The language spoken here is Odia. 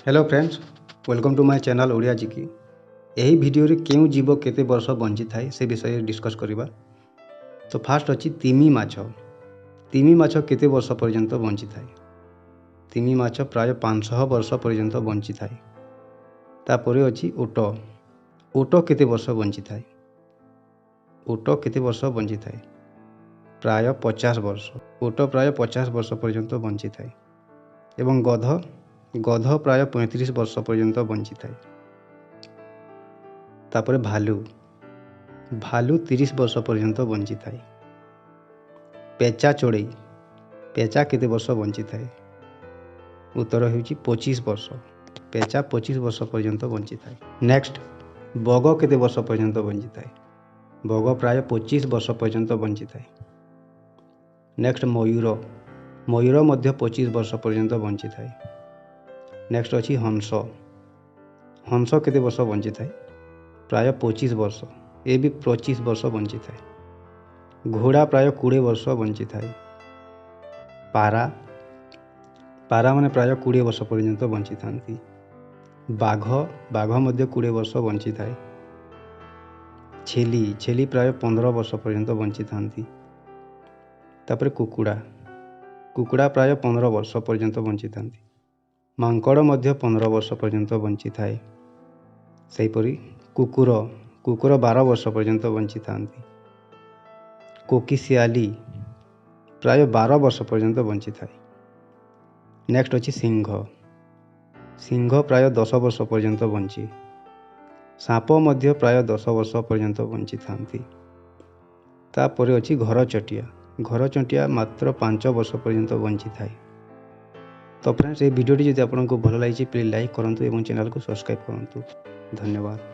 Hello friends, welcome to my channel Odia GK. ଏହି ଭିଡ଼ିଓରେ କେଉଁ ଜୀବ କେତେ ବର୍ଷ ବଞ୍ଚିଥାଏ, ସେ ବିଷୟରେ ଡିସ୍କସ୍ କରିବା। ତ ଫାର୍ଷ୍ଟ ଅଛି ତିମି ମାଛ। ତିମି ମାଛ କେତେ ବର୍ଷ ପର୍ଯ୍ୟନ୍ତ ବଞ୍ଚିଥାଏ? ତିମି ମାଛ ପ୍ରାୟ 500 ବର୍ଷ ପର୍ଯ୍ୟନ୍ତ ବଞ୍ଚିଥାଏ। ତାପରେ ଅଛି ଓଟ। ଓଟ କେତେ ବର୍ଷ ବଞ୍ଚିଥାଏ? ଓଟ କେତେ ବର୍ଷ ବଞ୍ଚିଥାଏ? ପ୍ରାୟ 50 ବର୍ଷ। ଓଟ ପ୍ରାୟ 50 ବର୍ଷ ପର୍ଯ୍ୟନ୍ତ ବଞ୍ଚିଥାଏ। ଏବଂ ଗଧ, ଗଧ ପ୍ରାୟ 35 ବର୍ଷ ପର୍ଯ୍ୟନ୍ତ ବଞ୍ଚିଥାଏ। ତାପରେ ଭାଲୁ। ଭାଲୁ 30 ବର୍ଷ ପର୍ଯ୍ୟନ୍ତ ବଞ୍ଚିଥାଏ। ପେଚା ଚଢ଼େଇ, ପେଚା କେତେ ବର୍ଷ ବଞ୍ଚିଥାଏ? ଉତ୍ତର ହେଉଛି 25 ବର୍ଷ। ପେଚା 25 ବର୍ଷ ପର୍ଯ୍ୟନ୍ତ ବଞ୍ଚିଥାଏ। ନେକ୍ସଟ, ବଗ କେତେ ବର୍ଷ ପର୍ଯ୍ୟନ୍ତ ବଞ୍ଚିଥାଏ? ବଗ ପ୍ରାୟ 25 ବର୍ଷ ପର୍ଯ୍ୟନ୍ତ ବଞ୍ଚିଥାଏ। ନେକ୍ସଟ, ମୟୂର। ମୟୂର ମଧ୍ୟ 25 ବର୍ଷ ପର୍ଯ୍ୟନ୍ତ ବଞ୍ଚିଥାଏ। ନେକ୍ସଟ ଅଛି ହଂସ। ହଂସ କେତେ ବର୍ଷ ବଞ୍ଚିଥାଏ? ପ୍ରାୟ 25 ବର୍ଷ। ଏ ବି 25 ବର୍ଷ ବଞ୍ଚିଥାଏ। ଘୋଡ଼ା ପ୍ରାୟ 20 ବର୍ଷ ବଞ୍ଚିଥାଏ। ପାରା, ପାରାମାନେ ପ୍ରାୟ 20 ବର୍ଷ ପର୍ଯ୍ୟନ୍ତ ବଞ୍ଚିଥାନ୍ତି। ବାଘ, ବାଘ ମଧ୍ୟ 20 ବର୍ଷ ବଞ୍ଚିଥାଏ। ଛେଳି, ଛେଳି ପ୍ରାୟ 15 ବର୍ଷ ପର୍ଯ୍ୟନ୍ତ ବଞ୍ଚିଥାନ୍ତି। ତାପରେ କୁକୁଡ଼ା, କୁକୁଡ଼ା ପ୍ରାୟ 15 ବର୍ଷ ପର୍ଯ୍ୟନ୍ତ ବଞ୍ଚିଥାନ୍ତି। ମାଙ୍କଡ଼ ମଧ୍ୟ 15 ବର୍ଷ ପର୍ଯ୍ୟନ୍ତ ବଞ୍ଚିଥାଏ। ସେହିପରି କୁକୁର, କୁକୁର 12 ବର୍ଷ ପର୍ଯ୍ୟନ୍ତ ବଞ୍ଚିଥାନ୍ତି। କୋକିଶିଆଲି ପ୍ରାୟ 12 ବର୍ଷ ପର୍ଯ୍ୟନ୍ତ ବଞ୍ଚିଥାଏ। ନେକ୍ସଟ ଅଛି ସିଂହ। ସିଂହ ପ୍ରାୟ 10 ବର୍ଷ ପର୍ଯ୍ୟନ୍ତ ବଞ୍ଚେ। ସାପ ମଧ୍ୟ ପ୍ରାୟ 10 ବର୍ଷ ପର୍ଯ୍ୟନ୍ତ ବଞ୍ଚିଥାନ୍ତି। ତାପରେ ଅଛି ଘରଚଟିଆ। ଘରଚଟିଆ ମାତ୍ର 5 ବର୍ଷ ପର୍ଯ୍ୟନ୍ତ ବଞ୍ଚିଥାଏ। ତ ଫ୍ରେଣ୍ଡସ୍, ଏହି ଭିଡ଼ିଓଟି ଯଦି ଆପଣଙ୍କୁ ଭଲ ଲାଗିଛି, ପ୍ଲିଜ୍ ଲାଇକ୍ କରନ୍ତୁ ଏବଂ ଚ୍ୟାନେଲକୁ ସବସ୍କ୍ରାଇବ୍ କରନ୍ତୁ। ଧନ୍ୟବାଦ।